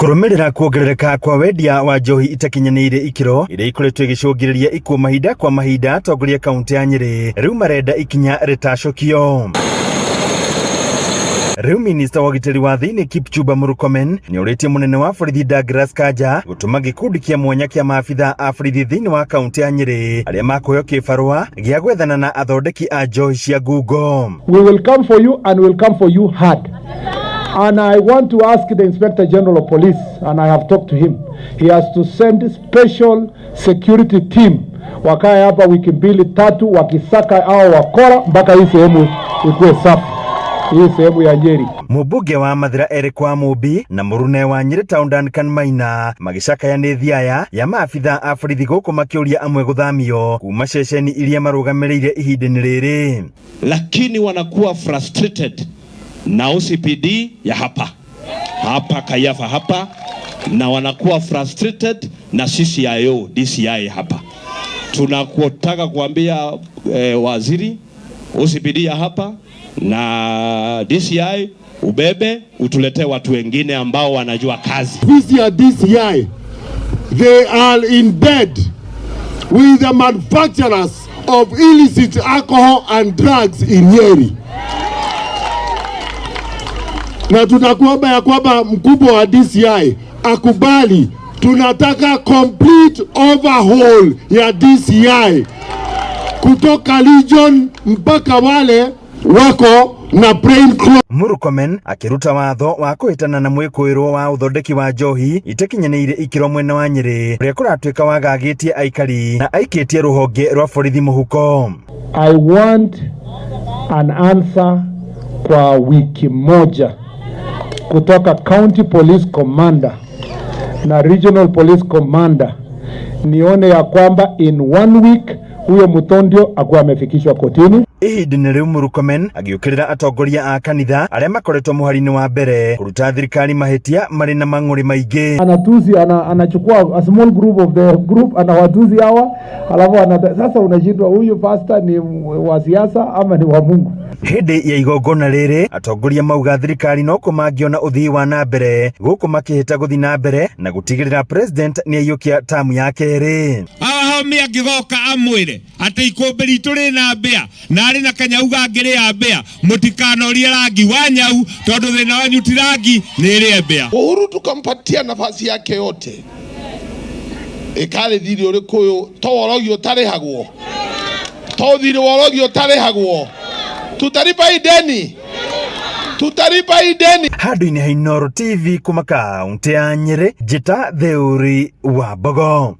Kũrũmĩrĩra kuongerereka kwa wendia wa njohi itakinyanĩire ikĩro iria ikoretwo igĩcũngĩrĩria ikuũ mahinda kwa mahinda, atongoria kaunti ya Nyĩrĩ rĩu marenda ikinya rĩtacũkio. Rĩu minista wa ũgitĩri wa thĩinĩ Kipchumba Murkomen nĩorĩtie mũnene wa borithi Douglas Kanja gũtũma gĩkundi kĩa mwanya kĩa maabitha a borithi thĩinĩ wa kaunti ya Nyĩrĩ arĩa makũheo kĩbarũa gĩa gwethana na athondeki a njohi cia ngungo. We will come for you and will come for you hard. And I want to ask the Inspector General of Police, and I have talked to him, he has to send special security team wakae hapa wiki mbili tatu, wakisaka hao wakora mpaka hii sehemu ikuwe safi, hii sehemu ya Nyeri. Mũmbunge wa Mathira Eric Wamumbi na mũrune wa Nyĩrĩ Town Duncan Maina magĩcakaya nĩ thiaya ya maabitha a borithi gũkũ makĩũria amwe gũthamio kuma ceceni iria marũgamĩrĩire ihinda-inĩ rĩrĩ. Lakini wanakuwa frustrated na OCPD ya hapa hapa Kayafa hapa, na wanakuwa frustrated na CCIO DCI hapa. Tunakutaka kuambia waziri OCPD ya hapa na DCI ubebe utuletee watu wengine ambao wanajua kazi. Ofisi ya DCI, they are in bed with the manufacturers of illicit alcohol and drugs in Nyeri. Na tunakuomba ya kwamba mkubwa wa DCI akubali, tunataka complete overhaul ya DCI kutoka region mpaka wale wako na plain clothes. Murkomen akĩruta watho wa kũhĩtana na mwĩkũĩrwo wa ũthondeki wa njohi itakinyanĩire ikĩro mwena wa Nyĩrĩ ũrĩa kũratuĩka wagagĩtie aikari na aikĩtie rũhonge rwa borithi mũhuko. I want an answer kwa wiki moja kutoka County Police Commander na Regional Police Commander, nione ya kwamba in one week huyo Mutondio akuwa amefikishwa kotini. Ihinda-inĩ rĩu Murkomen agĩũkĩrĩra atongoria a kanitha arĩa makoretwo mũhari-inĩ wa mbere kũruta thirikari mahĩtia marĩ na mang'ũrĩ maingĩ. Anatusi anachukua a small group of the group, anawatusi hawa, alafu sasa unashindwa huyu pastor ni wa siasa ama ni wa Mungu. Hĩndĩ ya igongona rĩrĩ atongoria mauga thirikari no kũmangĩona ũthii wa na mbere gũkũ makĩhĩta gũthiĩ na mbere na gũtigĩrĩra president nĩaiyũkia tamu ya kerĩ. Hawa angĩgoka amwĩre atĩ ikũmbĩ ritũ rĩna mbĩa na arĩ na kanyau gangĩrĩa mbĩa, mũtikanorie rangi wa nyau tondũ thĩna wanyu ti rangi nĩ ĩrĩe mbĩa. Uhuru tukampatia nafasi yake yote, ĩkarĩ thirĩ ũrĩkũ ũyũ to worogio ũtarĩhagwo, to thirĩ worogio ũtarĩhagwo, tutalipa hii deni, tutalipa hii deni. Handũ-inĩ ha Inooro TV kuma kaunti ya Nyĩrĩ, Njĩta Theuri wa Mbogo.